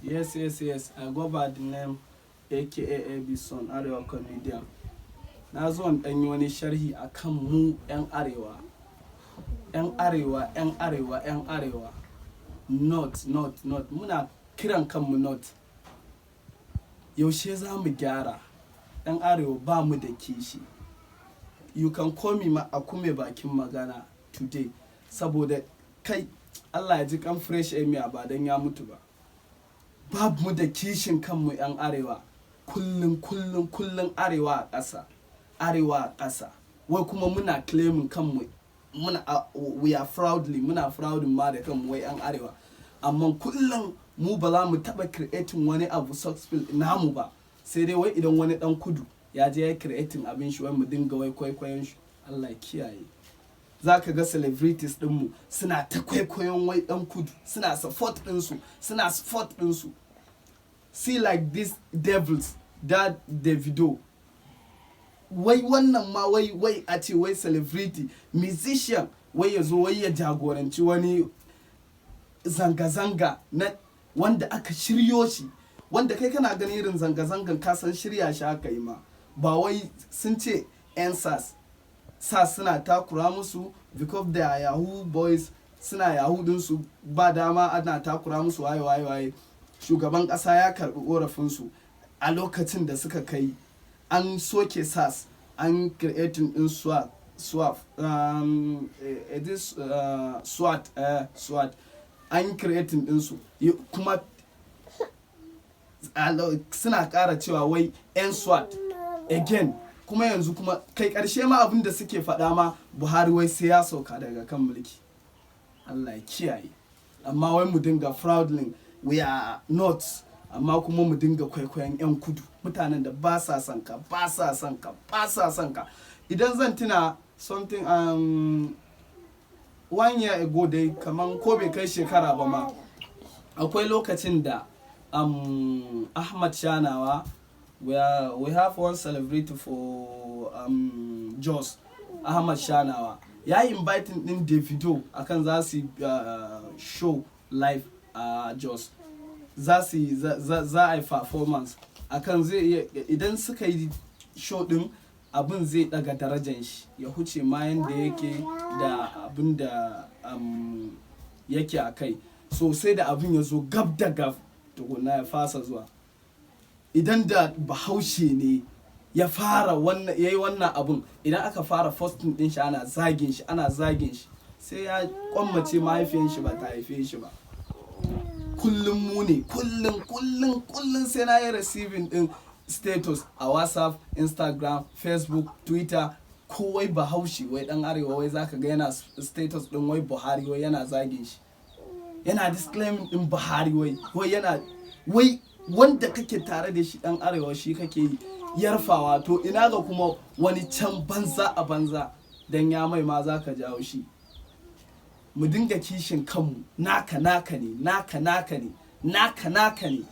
Yes. I go by the name AKA Abison Arewa Comedian. Na zo in ɗan yi wani sharhi akan mu 'yan Arewa. 'Yan Arewa, 'yan Arewa, 'yan Arewa. North, North, North. Muna kiran kanmu North. Yaushe za mu gyara? 'Yan Arewa ba mu da kishi. You can call me ma akume bakin magana today. Saboda kai, Allah ya ji kan Fresh Emir, ba don ya mutu ba. Babu mu da kishin kanmu 'yan Arewa. Kullum, kullum, kullum Arewa a ƙasa. Arewa a ƙasa. Wai kuma muna claiming kanmu, muna, we are proudly, muna proud ma da kanmu wai 'yan Arewa. Amma kullum mu ba za mu taɓa creating wani abu successful namu ba. Sai dai wai idan wani ɗan kudu ya je ya creating abin shi, wai mu dinga wai kwaikwayon shi. Allah ya kiyaye. Za ka ga celebrities ɗinmu suna ta kwaikwayon wai ɗan kudu, suna support ɗinsu, suna support ɗinsu. See, like these devils, that Davido. Wai wannan ma wai a ce wai celebrity musician wai ya zo wai ya jagoranci wani zanga-zanga na wanda aka shiryo shi, wanda kai kana ganin irin zanga-zangan, ka san shirya shi aka yi ma. Ba wai sun ce 'yan SARS SARS suna takura musu because they are Yahoo boys, suna Yahoo dinsu, ba dama ana takura musu, waye waye waye. Shugaban kasa ya karbi korafinsu a lokacin da suka kai an soke SARS, an creating din SWAT, SWAT, this SWAT, SWAT an creating dinsu. Kuma suna kara cewa wai 'yan SWAT again. Kuma yanzu kuma kai karshe ma abin da suke faɗa ma, Buhari wai sai ya sauka daga kan mulki. Allah ya kiyaye. Amma wai mu dinga proudly we are not, amma kuma mu dinga kwaikwayon 'yan kudu, mutanen da ba sa son ka, ba sa son ka, ba sa son ka. Idan zan tuna something, one year ago dai, kaman ko bai kai shekara ba ma, akwai lokacin da Ahmad Shanawa, we have one celebrity for Jos, Ahmad Shanawa, ya yi inviting din Davido akan za su show live a Jos, za su za a yi performance, akan zai iya idan suka yi show din, abin zai daga darajan shi ya huce ma yanda yake da abin da yake a kai. So sai da abin ya zo gab da gab tukuna ya fasa zuwa. Idan da Bahaushe ne ya fara wannan, yayi wannan abun, idan aka fara posting din shi, ana zagin shi, ana zagin shi, sai ya kwammace mahaifiyan shi ba ta haife shi ba. Kullum mu ne, kullum, kullum, kullum sai na yi receiving din status a WhatsApp, Instagram, Facebook, Twitter, ko wai Bahaushe, wai dan Arewa, wai zaka ga yana status din wai Buhari, wai yana zagin shi, yana disclaiming din Buhari, wai yana wai wanda kake tare da shi dan Arewa shi kake yarfawa. To ina ga kuma wani can banza a banza dan ya mai ma zaka jawo shi. Mu dinga kishin kanmu. Naka naka ne, naka naka ne, naka naka ne.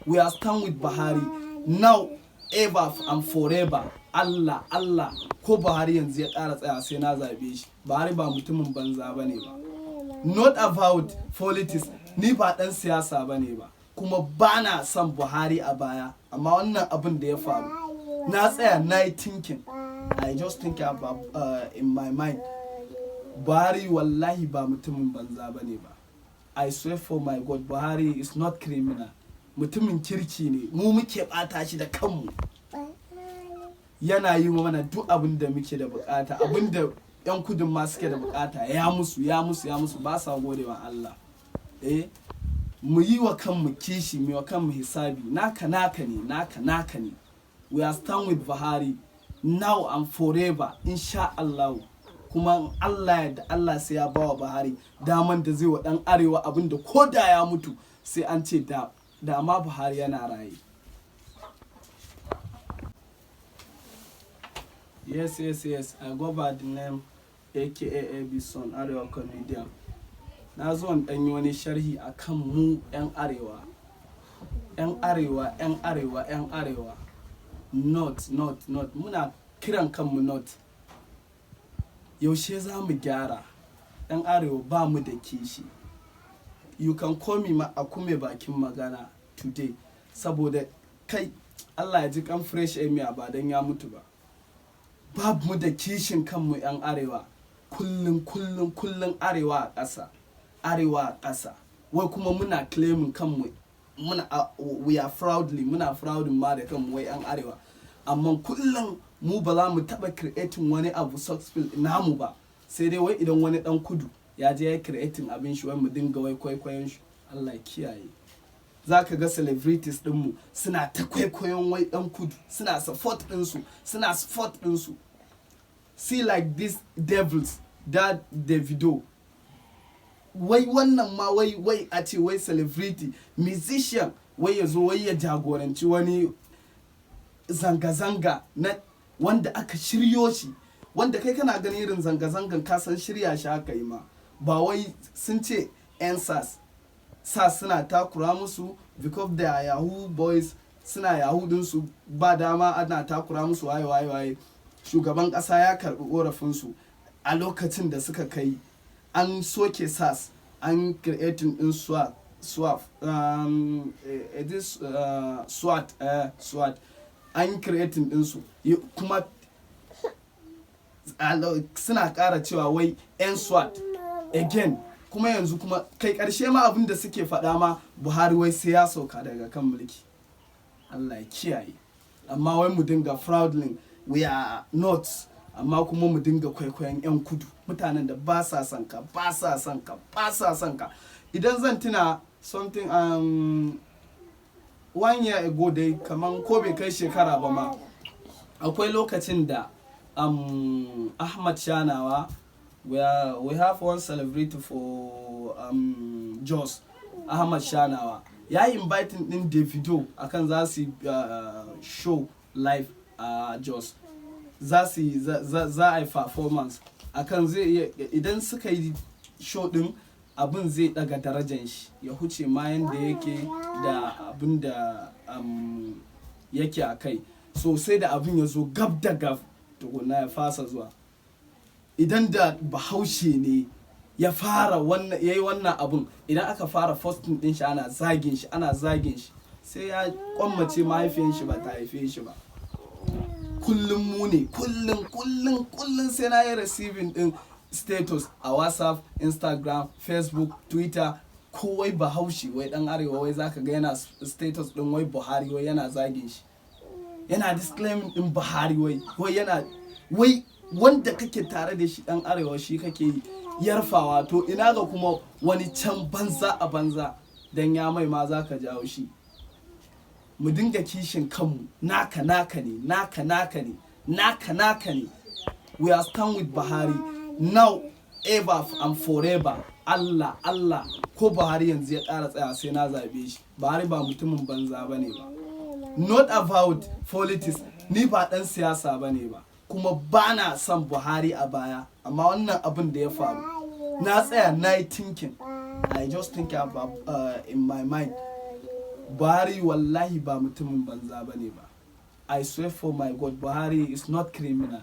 We are stand with Buhari now, ever and forever. Allah Allah, ko Buhari yanzu ya ƙara tsaya, sai na zabe shi. Buhari ba mutumin banza bane ba. Not about politics, ni ba dan siyasa bane ba, kuma ba na son Buhari a baya, amma wannan abin da ya faru, na tsaya na yi thinking, I just think about in my mind, Buhari wallahi ba mutumin banza bane ba. I swear for my God, Buhari is not criminal. Mutumin kirki ne. Mu muke bata shi da kanmu. Yana yi mana duk abin da muke da bukata, abin da yan kudin ma suke da bukata, ya musu, ya musu, ya musu. Ba sa gode wa Allah. Eh, mu yi wa kanmu kishi, mu yi wa kanmu hisabi. Naka naka ne, naka naka ne. We are stand with Buhari now and forever, insha Allah. Kuma Allah ya da, Allah sai ya bawa Buhari daman da zai wa dan Arewa abin da ko da ya mutu sai an ce da ma Buhari yana raye. Yes. I go by the name AKA Abison Arewa Comedian. Na zo in ɗan yi wani sharhi akan mu 'yan Arewa. 'Yan Arewa, 'yan Arewa, 'yan Arewa. North, North, North. Muna kiran kanmu North. Yaushe za mu gyara? 'Yan Arewa ba mu da kishi. You can call me ma akume bakin magana. today. Saboda kai, Allah ya ji kan Fresh Emir, ba don ya mutu ba. Babu mu da kishin kanmu 'yan arewa. Kullum, kullum, kullum arewa a ƙasa, arewa a ƙasa. Wai kuma muna claiming kanmu, muna we are proudly, muna proud ma da kanmu wai 'yan arewa. Amma kullum mu ba za mu taɓa creating wani abu successful namu ba, sai dai wai idan wani ɗan kudu ya je ya creating abin shi, wai mu dinga wai kwaikwayon shi. Allah ya kiyaye. Za ka ga celebrities ɗinmu suna ta kwaikwayon wai ɗan kudu, suna support ɗinsu, suna support ɗinsu. See, like these devils, that Davido, wai wannan ma wai a ce wai celebrity musician wai ya zo wai ya jagoranci wani zanga-zanga na wanda aka shiryo shi, wanda kai kana ganin irin zanga-zangan ka san shirya shi aka yi ma. Ba wai sun ce 'yan SARS SARS suna takura musu because they are yahoo boys, suna yahoo dinsu, ba dama ana takura musu, waye waye waye. Shugaban kasa ya karbi korafinsu a lokacin da suka kai an soke SARS, an creating din SWAT, SWAT, this SWAT, SWAT, an creating dinsu kuma suna kara cewa wai 'yan SWAT again. Kuma yanzu kuma kai karshe ma abin da suke faɗa ma, Buhari wai sai ya sauka daga kan mulki. Allah ya kiyaye. Amma wai mu dinga proudly we are not, amma kuma mu dinga kwaikwayon 'yan kudu, mutanen da ba sa son ka, ba sa son ka, ba sa son ka. Idan zan tuna something, one year ago dai, kaman ko bai kai shekara ba ma, akwai lokacin da Ahmad Shanawa, we have one celebrity for Jos, Ahmad Shanawa, ya yi inviting din Davido akan za su show live a Jos, za su za a yi performance akan zai iya, idan suka yi show din, abin zai daga darajan shi ya huce ma yanda yake da abin da yake a kai. So sai da abin ya zo gab da gab tukuna ya fasa zuwa. Idan da Bahaushe ne ya fara wannan, yayi wannan abun, idan aka fara posting din shi, ana zagin shi, ana zagin shi, sai ya kwammace mahaifiyan shi ba ta haife shi ba. Kullum mu ne, kullum, kullum, kullum sai na yi receiving din status a WhatsApp, Instagram, Facebook, Twitter, ko wai Bahaushe, wai dan arewa, wai zaka ga yana status din wai Buhari, wai yana zagin shi, yana disclaiming din Buhari, wai yana wai wanda kake tare da shi dan arewa shi kake yarfawa. To ina ga kuma wani can banza a banza dan ya mai ma zaka jawo shi. Mu dinga kishin kanmu. Naka naka ne, naka naka ne, naka naka ne. We are stand with Buhari now, ever and forever. Allah Allah, ko Buhari yanzu ya ƙara tsaya, sai na zabe shi. Buhari ba mutumin banza bane ba. Not about politics, ni ba dan siyasa bane ba, kuma ba na son Buhari a baya, amma wannan abin da ya faru, na tsaya na yi thinking, I just think about in my mind, Buhari wallahi ba mutumin banza bane ba. I swear for my God, Buhari is not criminal.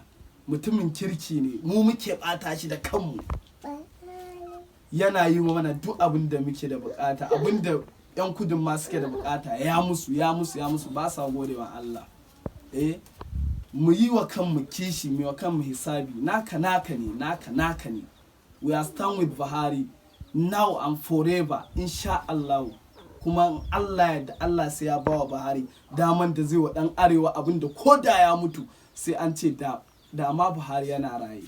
Mutumin kirki ne, mu muke bata shi da kanmu. Yana yi mana duk abin da muke da bukata, abin da yan kudin ma suke da bukata, ya musu, ya musu, ya musu. Ba sa gode wa Allah. Eh, mu yi wa kanmu kishi, mu yi wa kanmu hisabi. Naka naka ne, naka naka ne. We are stand with Buhari now and forever, insha Allah. Kuma Allah ya da, Allah sai ya bawa Buhari daman da zai wa dan arewa abin da ko da ya mutu sai an ce da ma Buhari yana raye.